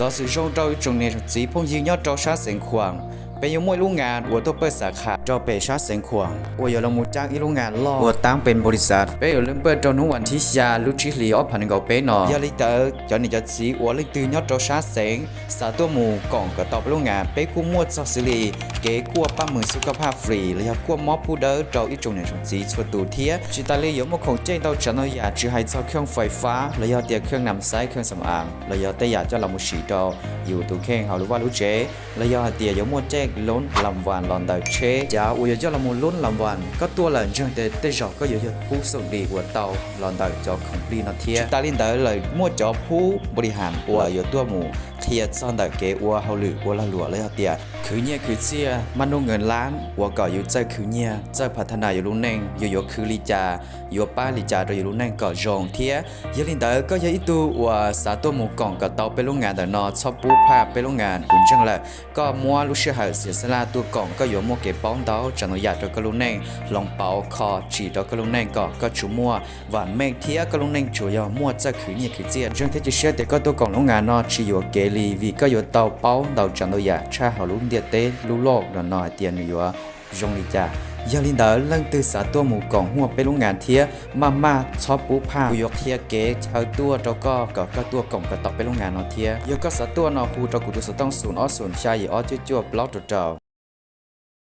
Xov xwm zoo rau ib tsoom niam tsoom txiv phooj ywg nyob rau sab xeev Khuam, peb yuav muaj ib lub nga uas tuaj pawj xav kham rau pem sab xeev Khuam uas yuav los mus cab ib lub nga loj uas taab pes npaus li xav. Peb yuav leej pawj rau hnub vas thib xya lub tsib hlis ob phav nees nkaum peb no. Yog li ntawd cov niam cov txiv uas leej twg nyob rau sab xeev xav tuaj mus koom kom tau peb lub nga, peb kuj muaj txog xws li kev kuaj paj mws xub kab phaj free los yog kuaj mob pub dawb rau ib tsoom niam tsoom txiv txhua tus thiab. Tsis tas li yuav muaj khoom caij ntau tsav ntau yam tsis hais txog khoom fais fab los yog tias khoom nam xaiv khoom xam aav los yog tej yam coj los mus siv rau yus tus kheej hauv lub vaj lub tsev los yog hais tias yuav muaj caij lub lam vas los ntawm tsheb. Yam uas yuav coj los mus lub lam vas koj tuaj lawm ntseeg tias tej zaum koj yuav yog pub xoom di uas tau los ntawm cov khoom plig no thiab. Tsis tas li ntawd lawm muaj cov pub npaus li has uas yuav tuaj mus qhia txog ntawm kev ua hauj lwm ua lag luam los yog tias khwv nyiaj khwv txiaj maj nub nkees lab uas kom yus txawj khwv nyiaj txawj phav thas nas yus lub neej, yus yuav khwv li cas yuav pab li cas rau yus lub neej kom zoo thiab. Yog li ntawd koj yog ib tug uas xav tuaj mus koom kom tau peb lub nga ntawm no txhob pub phaj peb lub nga kuv ntseeg lawm. Koj muab lub sij hawm xiam xab laj tuaj koom koj yuav muaj kev paub ntau tsav ntau yam rau koj lub neej, hloov pauv kho tsim rau koj lub neej kom koj tsuas muaj vam meej thiab koj lub neej tsuas yog muaj txawj khwv nyiaj khwv txiaj. Ntseeg thiab cia siab tias koj tuaj koom lub nga no tsis yuav kev li vim koj yuav tau paub ntau tsav ntau yam tshaj hauv lub ntiaj teb lub loj no no hais tias nws yuav zoo li cas. Yog li ntawd leej twg xav tuaj mus koom muaj peb lub nga thiab maj maj txhob pub phaj, kuv yuav qhia kev chaw tuaj rau koj kom koj tuaj koom kom tau peb lub nga no thiab. Yog koj xav tuaj no hu rau kuv tus xov tooj xoom ob xoom xya yim ob cuaj cuaj plaub rau rau